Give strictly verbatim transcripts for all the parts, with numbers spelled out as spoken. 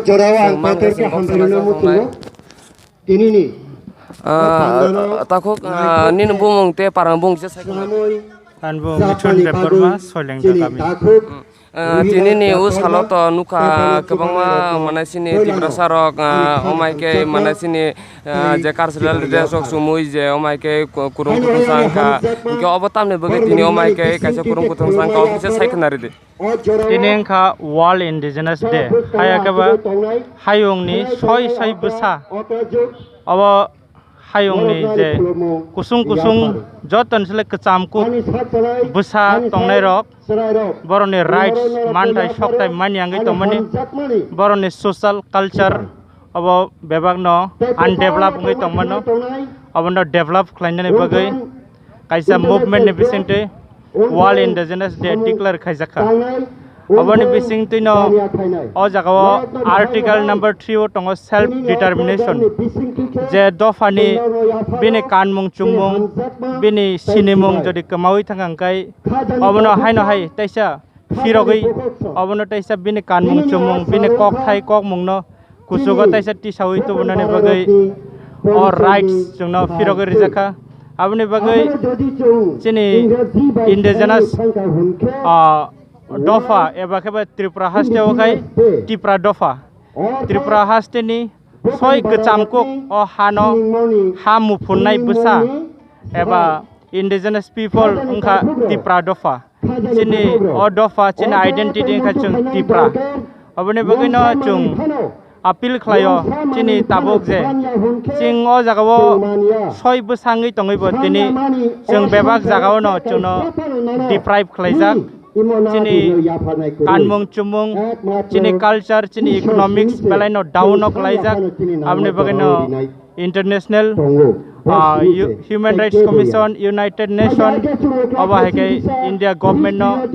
Jorao ang Chwng mang Paitor khe sing kok hambai sana rwna chwng muchungo. Nai. Tinini Ah, takhuk, ah, nini bumung tei parang bumung kisa sai khna. Samui Anbo Michun Debbarma, Soilengta kami. Ah, tinini o salo to nukha kwbangma manai sini Tiprasa rok, ah, omai khe manai sini, ah, je cultural dress rok sumui je omai khe ku-, kurung kuthum sa wngkha. Hwnkhe obo tamni bagwi tini omai khe kaisa kurung kuthum sa wngkha, obo kisa sai khna ridi. Tini wngkha World Indigenous Day. Haya khe ba hayungni soi soi bwsa. Obo hayungni je kusung kusung joto ni sle kwcham kuk bwsa tongnai rok, borokni rights, manthai sokthai mani wngwi tongmani, borokni social culture obo bebak no undevelop wngwi tongmano, obono develop khlainani bagwi kaisa movement ni bisingtwi World Indigenous Day declare khaijakha. Oboni bisingtwino o jagao article number three o tongo self determination, je dophani bini kanmung chumung, bini sinimung jodi kwmawi thangkha hwnkhe obono haino hai teisa phirogwi, obono teisa bini kanmung chumung, bini kokthai kokmungno kuchugo teisa tisawi tubunani bagwi o rights chwngno phirogwi rijakha. Aboni bagwi chini indigenous, ah, dopha eba khe ba Tripura haste o khai Tipra dopha. Tripura haste ni soi kwcham kuk o hano ha muphunai bwsa eba indigenous people wngkha Tipra dopha. Chini o dopha chini identity wngkha chwng Tipra. Aboni bagwino chwng appeal khlaio chini tabuk je chwng o jagao soi bwsangwi tongwibo tini chwng bebak jagaono chwngno deprive khlaijak. Chini kanmung chumung, chini culture, chini economics belaino down o khlaijak. Aboni bagwino international, ah, hu-, Human Rights Commission, United Nation, obo hai khe India government no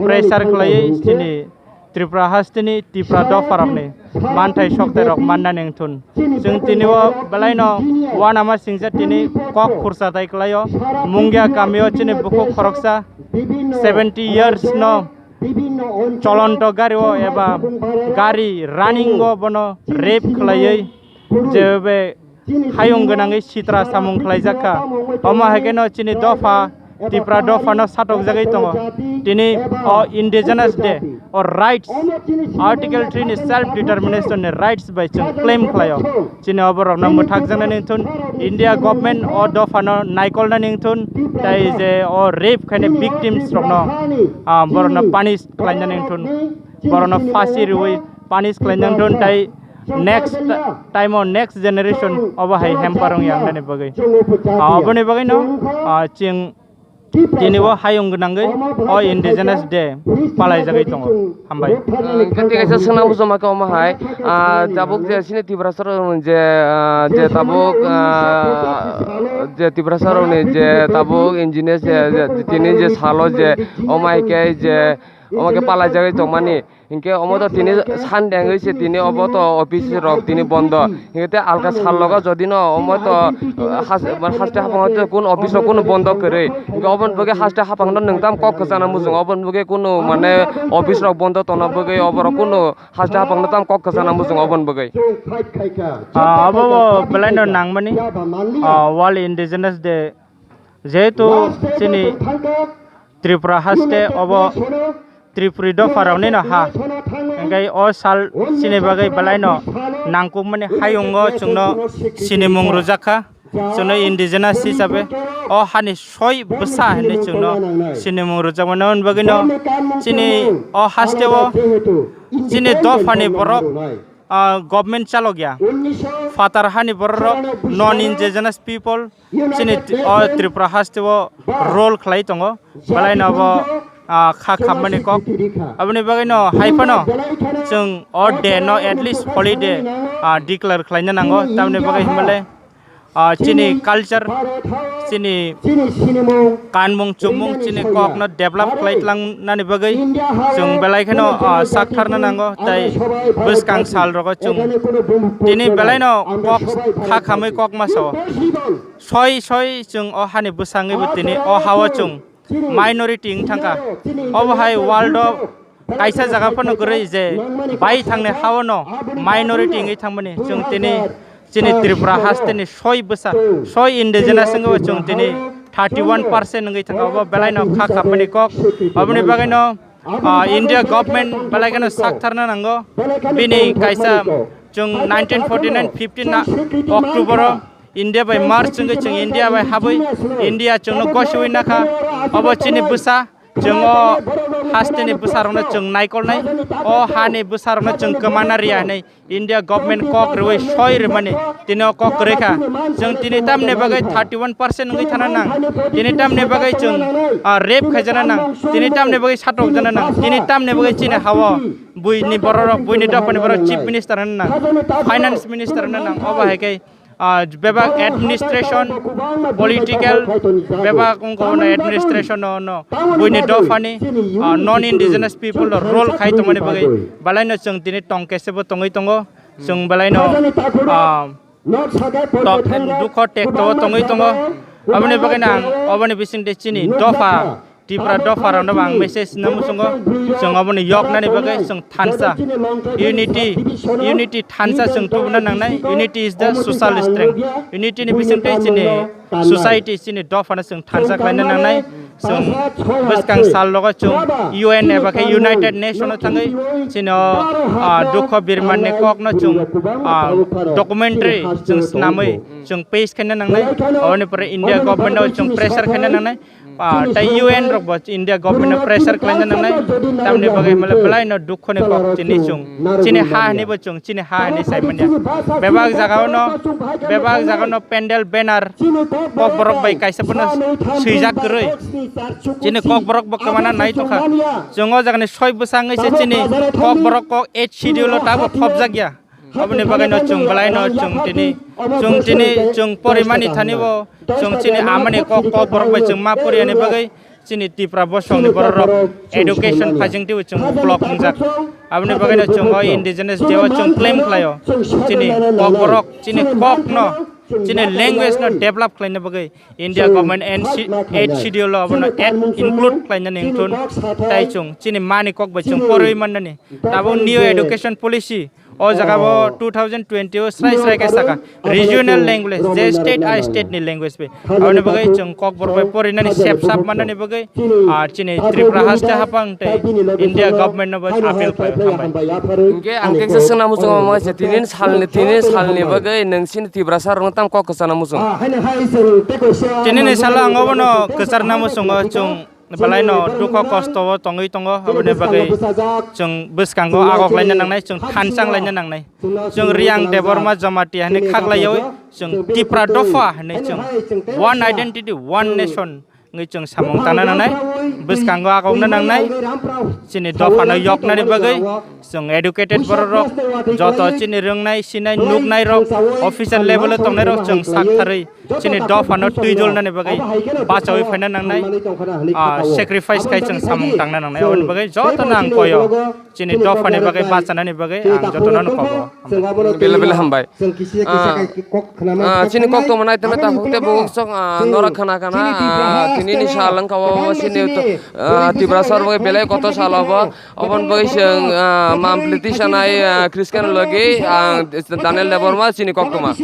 pressure khlaiwi chini Tripura hasteni Tipra dopharokni manthai soktairok mannani wngthun. Chwng tini o belaino uanama singcha tini kok khursa tai kwlaio. Mungia kamio chini bukhuk khoroksa seventy years no cholonto gari o eba gari running o bono rape khlaiwi je be hayung gwnangwi sitra samung khlaijak kha. Omo hai kheno chini dopha, Tipra dopha no satokjagwi tongo. Tini o Indigenous Day, o rights, Article three ni self determination ni rights bai chwng claim khlaio. Chini oborokno mwthakjaknani wngthun, India government o dopha no naikolnani wngthun, tai je o rape khaini victims rokno, ah, borokno punish khlainani wngthun, borokno phasi riwi punish khlainani wngthun, tai next time o next generation obo hai hamper wng yang nani bagwi. Ah, oboni bagwi no, ah, chwng tini o hayung gwnangwi o Indigenous Day palaijagwi tongo. Hambai. Ah, hwnkhe tei kaisa swngna muchungma khe omo hai, ah, tabuk je chini Tiprasa rok je, ah, je tabuk, ah, je Tiprasa rokni je tabuk Indigenous je, je tini je salo je omo hai khe je omo khe palaijagwi tongmani. Hinkhe omo to tini Sunday wngwi se tini obo to office rok tini bondo. Hinkhe tei alka sal logo jodi no omo to, uh, has-, haste hapang to kun office rok kunu bondo kwrwi. Hinkhe oboni bagwi haste hapang no nwng tam kok kwchana muchung, oboni bagwi kunu mane office rok bondo tongna bagwi oborok kunu haste hapang no tam kok kwchana muchung oboni bagwi. Ah, obo bo belai no nangmani, ah, World Indigenous Day. Jehetu chini Tripura haste obo Tripuri dopha rokni no ha. Hingke o sal chini bagwi belai no nangkukmani hayungo chwngno sinimung rwjak kha. Chwngno indigenous hisabe o hani soi bwsa hinwi chwngno sinimung rwjakmani. Aboni bagwi no chini o haste o chini dophani borok, ah, government chalok ya. Phatar hani borok rok non indigenous people chini t-, o Tripura haste o role khlai tongo. Belai no bo, ah, kha khammani kok. Aboni bagwi no hai phano chwng o day no at least holiday, ah, declare khlaina nango. Tamoni bagwi himale, ah, chini culture, chini kanmung chumung, chini kok no develop khlai tlangnani bagwi chwng belai kheno, ah, sak tharna nango. Tai bwskang sal rogo chwng tini belai no kok kha khamwi kok ma sao. Soi soi chwng o hani bwsangwi bo tini o hao chwng minority wng thangkha. Obo hai world o kaisa jaga phano kwrwi je bai thangni hao no minority wngwi thangmani. Chwng tini chini Tripura hasteni soi bwsa, soi indigenous wngwi chwng tini thirty one percent wngwi thangkha. Obo belaino kha khapmani kok. Oboni bagwino ah, India government belai kheno saktharna nango. Bini kaisa chwng nineteen forty nine fifteen na October o India bai merge wngwi chwng India bai habwi India chwngno gosiwi nakha. Obo chini bwsa, chwng o hasteni bwsarokno chwng naikolnai, o hani bwsarokno chwng kwmana riya hinwi India government kok rwui soi rwmani tini o kok kwrwi kha. Chwng tini tamni bagwi thirty one percent wngwi thana nang, tini tamni bagwi chwng ah, rape khaijana nang, tini tamni bagwi satokjana nang, tini tamni bagwi chini hao buini bororok, buini dophani borok chief minister hwnna nang, finance minister hwnna nang, obo hai khe ah, bebak administration, political, bebak wngkha hwnwi administration no, no, buini dophani ah, non indigenous people no role khai tongmani bagwi belaino chwng tini tongkesebo tongwi tongo. Chwng belaino ah, tok dukho tekto tongwi tongo. Aboni bagwi nang oboni bisingtwi chini dopha Tipra dopha rokno ang message na muchungo. Chwng oboni yoknani bagwi chwng thansa unity, unity thansa chwng tubuna nangnai. Unity is the social strength. Unity ni bisingtwi chini society, chini dophano chwng thansa khlaina nangnai. Chwng bwskang sal logo chwng U N eba khe United Nation o thangwi chini o, ah, dukho birmanni kokno chwng, ah, documentary chwng snamwi chwng pace khaina nangnai. Aboni pore India government no chwng pressure khaina nangnai. Ah, tai U N rok bo India government no pressure khlaina nangnai. Tamni bagwi hwnba le belai no dukho ni kok chini chwng. Chini ha hwnwi bo chwng chini ha hwnwi sai manya. Bebak jaga o no, bebak jaga o no pandal banner kok borok bai kaisa bono swijak kwrwi. Chini kok borok bo kwmana nai tongkha. Chwng o jaga ni soi bwsa wngwi se chini kok borok kok eight schedule o tabo khopjak ya. Aboni bagwi no chwng belai no chwng tini, chwng tini, chwng porimani thani bo chwng chini amani kok, kok borok bai chwng ma poriyani bagwi chini Tipra bosong ni borok rok education phajing twi chwng block wngjak. Aboni bagwi no chwng o indigenous day o chwng claim khlaio. Chini kok borok, chini kok no, chini language no develop khlaina bagwi India government N C, eight schedule o abono add include khlainani wngthun, tai chwng chini mani kok bai chwng porwi mannani. Tabuk new education policy o jaga bo two thousand twenty o srai srai khe saka regional language, je state a state ni language bai. Aboni bagwi chwng kok borok bai porinani sep sap mannani bagwi, ah, chini Tripura haste haphang tei India government no bo appeal khlai, hambai. Hingke ang kaisa swngna muchungo, tini salni, tini salni bagwi nung chini Tiprasa rokno tam kok kwchana muchung. Tini ni salo ang obono kwcharna muchungo, chwng belai no dukho kosto o tongwi tongo, aboni bagwi chwng bwskango agok laina nangnai, chwng thansa wng laina nangnai. Chwng Riyang Debbarma Jamatia hinwi khaklaiwi chwng Tipra dopha hinwi chwng one identity, one nation wngwi chwng samung tangna nangnai, bwskango agokna nangnai. Chini dophano yoknani bagwi chwng educated bororok, joto chini rwngnai, sinai, nuknairok, officer level o tongnairok chwng saktharwi chini dophano twi dolnani bagwi bachawi phaina nangnai, ah, sacrifice khai chwng samung tangna nangnai. Aboni bagwi jotono ang koyo. Chini dophani bagwi bachanani bagwi ang jotono no kobo. Bele bele hambai. Ah, ah, chini kok tongma nai tongma ta hokte bo sok, ah, nora khana khana, ah, tini ni sal wngkha o chini, ah, Tiprasa rok bagwi belai kotor sal obo. Oboni bagwi chwng, ah, mampli tisa nai, ah, Christian logi, ah, Daniel Debbarma chini kok tongma.